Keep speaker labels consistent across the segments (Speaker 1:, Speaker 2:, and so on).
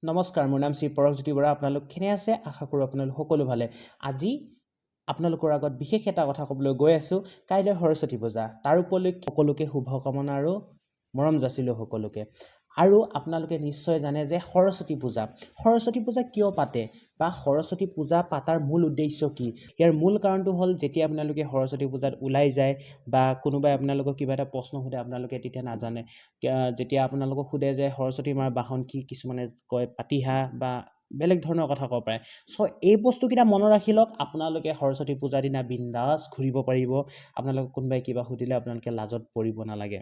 Speaker 1: নমস্কাৰ, মোৰ নাম শ্ৰী পৰশজ্যোতি বৰা। আপোনালোক কেনে আছে? আশা কৰোঁ আপোনালোক সকলো ভালে। আজি আপোনালোকৰ আগত বিশেষ এটা কথা ক'বলৈ গৈ আছোঁ। কাইলৈ সৰস্বতী পূজা। তাৰ উপলক্ষে সকলোকে শুভকামনা আৰু মৰম যাচিলোঁ সকলোকে। আৰু আপোনালোকে নিশ্চয় জানে যে সৰস্বতী পূজা কিয় পাতে বা সৰস্বতী পূজা পাতাৰ মূল উদ্দেশ্য কি? ইয়াৰ মূল কাৰণটো হ'ল, যেতিয়া আপোনালোকে সৰস্বতী পূজাত ওলাই যায় বা কোনোবাই আপোনালোকক কিবা এটা প্ৰশ্ন সোধে, আপোনালোকে তেতিয়া নাজানে। যেতিয়া আপোনালোকক সোধে যে সৰস্বতী মাৰ বাহন কি, কিছুমানে কয় পাতিহাঁহ বা বেলেগ ধৰণৰ কথা ক'ব পাৰে। চ' এই বস্তুকেইটা মনত ৰাখি লওক, আপোনালোকে সৰস্বতী পূজাৰ দিনা বিন্দাছ ঘূৰিব পাৰিব। আপোনালোকক কোনোবাই কিবা সুধিলে আপোনালোকে লাজত পৰিব নালাগে।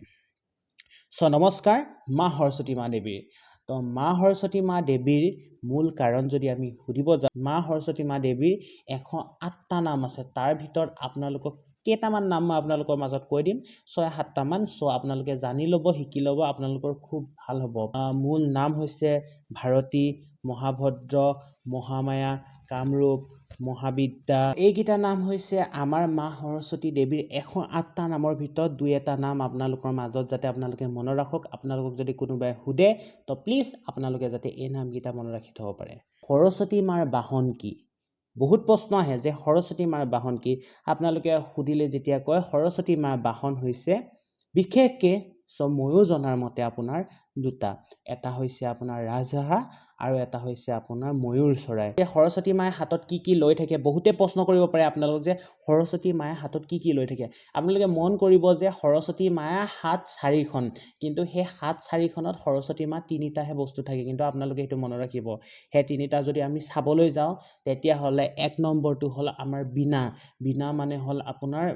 Speaker 1: চ' নমস্কাৰ মা সৰস্বতী মা দেৱীৰ। তো মা সৰস্বতী মা দেৱীৰ মূল কাৰণ যদি আমি সুধিব যাওঁ, মা সৰস্বতী মা দেৱীৰ 108টা নাম আছে। তাৰ ভিতৰত আপোনালোকক কেইটামান নাম মই আপোনালোকৰ মাজত কৈ দিম, ছয় সাতটামান। চ' আপোনালোকে জানি ল'ব, শিকি ল'ব, আপোনালোকৰ খুব ভাল হ'ব। মূল নাম হৈছে ভাৰতী, মহাভদ্ৰ, মহামায়া, কামৰূপ, মহাবিদ্যা। এইকেইটা নাম হৈছে আমাৰ মা সৰস্বতী দেৱীৰ 108টা নামৰ ভিতৰত দুই এটা নাম আপোনালোকৰ মাজত, যাতে আপোনালোকে মনত ৰাখক। আপোনালোকক যদি কোনোবাই সোধে, তো প্লিজ আপোনালোকে যাতে এই নামকেইটা মনত ৰাখি থ'ব পাৰে। সৰস্বতী মাৰ বাহন কি? বহুত প্ৰশ্ন আহে যে সৰস্বতী মাৰ বাহন কি? আপোনালোকে সুধিলে যেতিয়া কয়, সৰস্বতী মাৰ বাহন হৈছে বিশেষকৈ, চ' ময়ো জনাৰ মতে আপোনাৰ দুটা। এটা হৈছে আপোনাৰ ৰাজহাঁহ আৰু এটা হৈছে আপোনাৰ ময়ূৰ চৰাই। সৰস্বতী মায়ে হাতত কি কি লৈ থাকে? বহুতে প্ৰশ্ন কৰিব পাৰে আপোনালোকক যে সৰস্বতী মায়ে হাতত কি কি লৈ থাকে। আপোনালোকে মন কৰিব যে সৰস্বতী মায়ে হাত চাৰিখন, কিন্তু সেই হাত চাৰিখনত সৰস্বতী মা তিনিটাহে বস্তু থাকে। কিন্তু আপোনালোকে সেইটো মনত ৰাখিব। সেই তিনিটা যদি আমি চাবলৈ যাওঁ, তেতিয়াহ'লে এক নম্বৰটো হ'ল আমাৰ বীণা। বীণা মানে হ'ল আপোনাৰ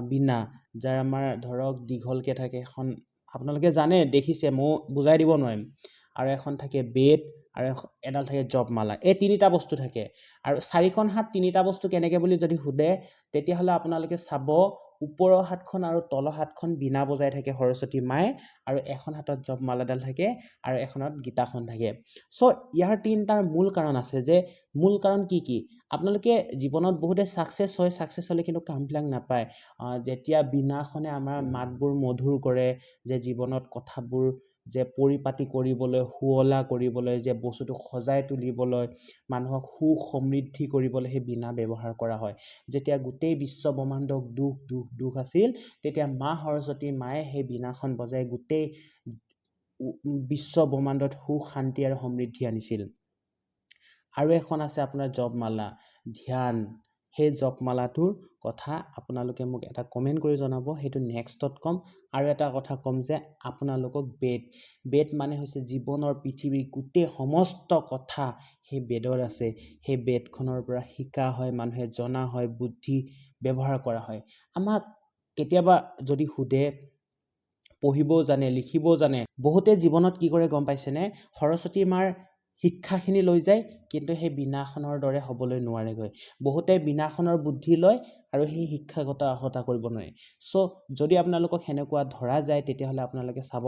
Speaker 1: বীণা, যাৰ আমাৰ ধৰক দীঘলকৈ থাকে এখন, আপোনালোকে জানে, দেখিছে, ময়ো বুজাই দিব নোৱাৰিম। আৰু এখন থাকে বেদ আৰু এডাল থাকে জপমালা। এই তিনিটা বস্তু থাকে। আৰু চাৰিখন হাত তিনিটা বস্তু কেনেকৈ বুলি যদি সোধে, তেতিয়াহ'লে আপোনালোকে চাব, ওপৰৰ হাতখন আৰু তলৰ হাতখন বীণা বজাই থাকে সৰস্বতী মায়ে আৰু এখন হাতত জপমালাডাল থাকে আৰু এখনত গীতাখন থাকে। চ' ইয়াৰ তিনিটাৰ মূল কাৰণ আছে যে মূল কাৰণ কি কি। আপোনালোকে জীৱনত বহুতে ছাকচেছ হয়, ছাকচেছ হ'লে কিন্তু কামবিলাক নাপায়। যেতিয়া বীণাখনে আমাৰ মাতবোৰ মধুৰ কৰে, যে জীৱনত কথাবোৰ যে পৰিপাতি কৰিবলৈ, শুৱলা কৰিবলৈ, যে বস্তুটো সজাই তুলিবলৈ, মানুহক সুখ সমৃদ্ধি কৰিবলৈ সেই বীণা ব্যৱহাৰ কৰা হয়। যেতিয়া গোটেই বিশ্ব ব্ৰহ্মাণ্ডক দুখ দুখ দুখ আছিল, তেতিয়া মা সৰস্বতী মায়ে সেই বীণাখন বজাই গোটেই বিশ্ব ব্ৰহ্মাণ্ডত সুখ, শান্তি আৰু সমৃদ্ধি আনিছিল। আৰু এখন আছে আপোনাৰ জপমালা, ধ্যান। সেই জপমালাটোৰ কথা আপোনালোকে মোক এটা কমেণ্ট কৰি জনাব, সেইটো নেক্সটত ক'ম। আৰু এটা কথা ক'ম যে আপোনালোকক বেদ। বেদ মানে হৈছে জীৱনৰ, পৃথিৱীৰ গোটেই সমস্ত কথা সেই বেদত আছে। সেই বেদখনৰ পৰা শিকা হয়, মানুহে জনা হয়, বুদ্ধি ব্যৱহাৰ কৰা হয়। আমাক কেতিয়াবা যদি সোধে, পঢ়িবও জানে, লিখিবও জানে, বহুতে জীৱনত কি কৰে গম পাইছেনে? সৰস্বতী মাৰ শিক্ষাখিনি লৈ যায়, কিন্তু সেই বীণাখনৰ দৰে হ'বলৈ নোৱাৰেগৈ। বহুতে বীণাখনৰ বুদ্ধি লয় আৰু সেই শিক্ষাগত অৰ্হতা কৰিব নোৱাৰে। চ' যদি আপোনালোকক সেনেকুৱা ধৰা যায়, তেতিয়াহ'লে আপোনালোকে চাব,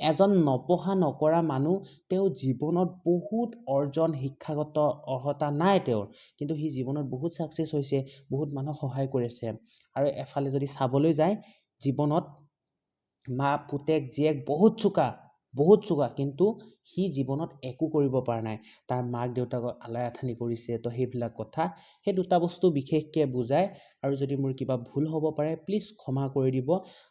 Speaker 1: এজন নপঢ়া নকৰা মানুহ, তেওঁ জীৱনত বহুত অৰ্জন, শিক্ষাগত অৰ্হতা নাই তেওঁৰ, কিন্তু সি জীৱনত বহুত ছাকচেছ হৈছে, বহুত মানুহক সহায় কৰিছে। আৰু এফালে যদি চাবলৈ যায়, জীৱনত মা পুতেক জীয়েক বহুত চোকা, বহুত চোকা, কিন্তু সি জীৱনত একো কৰিব পৰা নাই, তাৰ মাক দেউতাকক আলাই আথানি কৰিছে। তো সেইবিলাক কথা, সেই দুটা বস্তু বিশেষকৈ বুজায়। আৰু যদি মোৰ কিবা ভুল হ'ব পাৰে, প্লিজ ক্ষমা কৰি দিব।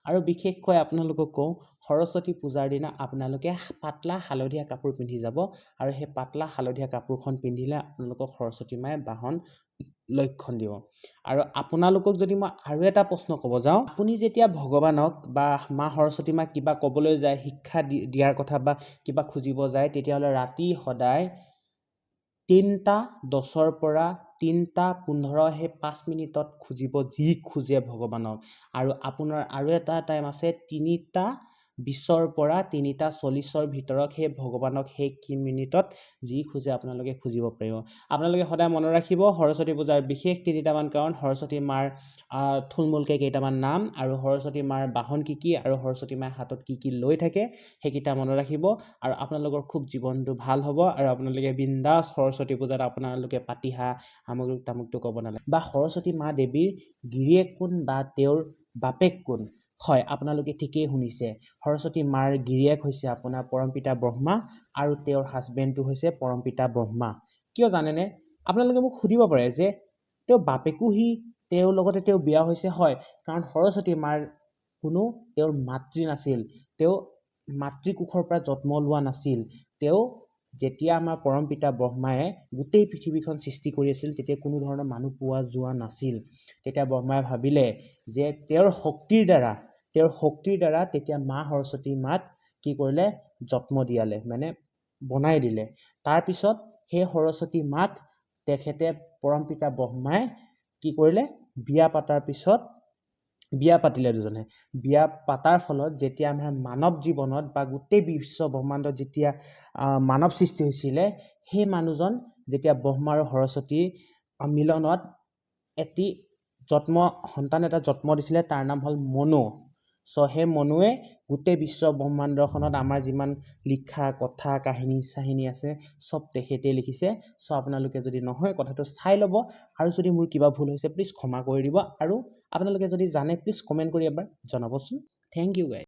Speaker 1: আৰু বিশেষকৈ আপোনালোকক কওঁ, সৰস্বতী পূজাৰ দিনা আপোনালোকে পাতলা হালধীয়া কাপোৰ পিন্ধি যাব আৰু সেই পাতলা হালধীয়া কাপোৰখন পিন্ধিলে আপোনালোকক সৰস্বতী মায়ে বাহন লক্ষণ দিব। আৰু আপোনালোকক যদি মই আৰু এটা প্ৰশ্ন ক'ব যাওঁ, আপুনি যেতিয়া ভগৱানক বা মা সৰস্বতী মাক কিবা ক'বলৈ যায়, শিক্ষা দিয়াৰ কথা বা কিবা খুজিব যায়, তেতিয়াহ'লে ৰাতি সদায় 3টা 10ৰ পৰা 3টা 15, সেই 5 মিনিটত খুজিব, যি খোজে ভগৱানক। আৰু আপোনাৰ আৰু এটা টাইম আছে, 3টা 20ৰ পৰা 3টা 40ৰ ভিতৰত সেই ভগৱানক সেই মিনিটত যি খোজে আপোনালোকে খুজিব পাৰিব। আপোনালোকে সদায় মনত ৰাখিব, সৰস্বতী পূজাৰ বিশেষ তিনিটামান কাৰণ, সৰস্বতী মাৰ থুলমূলকৈ কেইটামান নাম আৰু সৰস্বতী মাৰ বাহন কি কি আৰু সৰস্বতী মায়ে হাতত কি কি লৈ থাকে, সেইকেইটা মনত ৰাখিব আৰু আপোনালোকৰ খুব জীৱনটো ভাল হ'ব। আৰু আপোনালোকে বিন্দাছ সৰস্বতী পূজাত আপোনালোকে পাতিহাঁহ, আমুক তামুকটো ক'ব নালাগে। বা সৰস্বতী মা দেৱীৰ গিৰিয়েক কোন বা তেওঁৰ বাপেক কোন? হয়, আপোনালোকে ঠিকেই শুনিছে। সৰস্বতী মাৰ গিৰিয়েক হৈছে আপোনাৰ পৰমপিতা ব্ৰহ্মা আৰু তেওঁৰ হাজবেণ্ডটো হৈছে পৰমপিতা ব্ৰহ্মা। কিয় জানেনে? আপোনালোকে মোক সুধিব পাৰে যে তেওঁ বাপেকো সি তেওঁৰ লগতে তেওঁ বিয়া হৈছে। হয়, কাৰণ সৰস্বতী মাৰ কোনো তেওঁৰ মাতৃ নাছিল, তেওঁ মাতৃকোষৰ পৰা জন্ম লোৱা নাছিল। তেওঁ যেতিয়া আমাৰ পৰমপিতা ব্ৰহ্মায়ে গোটেই পৃথিৱীখন সৃষ্টি কৰি আছিল, তেতিয়া কোনো ধৰণৰ মানুহ পোৱা যোৱা নাছিল। তেতিয়া ব্ৰহ্মাই ভাবিলে যে তেওঁৰ শক্তিৰ দ্বাৰা তেতিয়া মা সৰস্বতী মাক কি কৰিলে? জন্ম দিয়ালে, মানে বনাই দিলে। তাৰপিছত সেই সৰস্বতী মাক তেখেতে পৰমপিতা ব্ৰহ্মাই কি কৰিলে? বিয়া পাতাৰ পিছত, বিয়া পাতিলে দুজনে। বিয়া পাতাৰ ফলত যেতিয়া আমাৰ মানৱ জীৱনত বা গোটেই বিশ্ব ব্ৰহ্মাণ্ডত যেতিয়া মানৱ সৃষ্টি হৈছিলে, সেই মানুহজন যেতিয়া ব্ৰহ্মা আৰু সৰস্বতীৰ মিলনত এটি জন্ম সন্তান এটা জন্ম দিছিলে, তাৰ নাম হ'ল মনু। চ' সেই মনুৱে গোটেই বিশ্ব ব্ৰহ্মাণ্ডখনত আমাৰ যিমান লিখা কথা, কাহিনী চাহিনী আছে, চব তেখেতেই লিখিছে। চ' আপোনালোকে যদি নহয় কথাটো চাই ল'ব আৰু যদি মোৰ কিবা ভুল হৈছে, প্লিজ ক্ষমা কৰি দিব। আৰু আপোনালোকে যদি জানে, প্লিজ কমেণ্ট কৰি এবাৰ জনাবচোন। Thank you guys.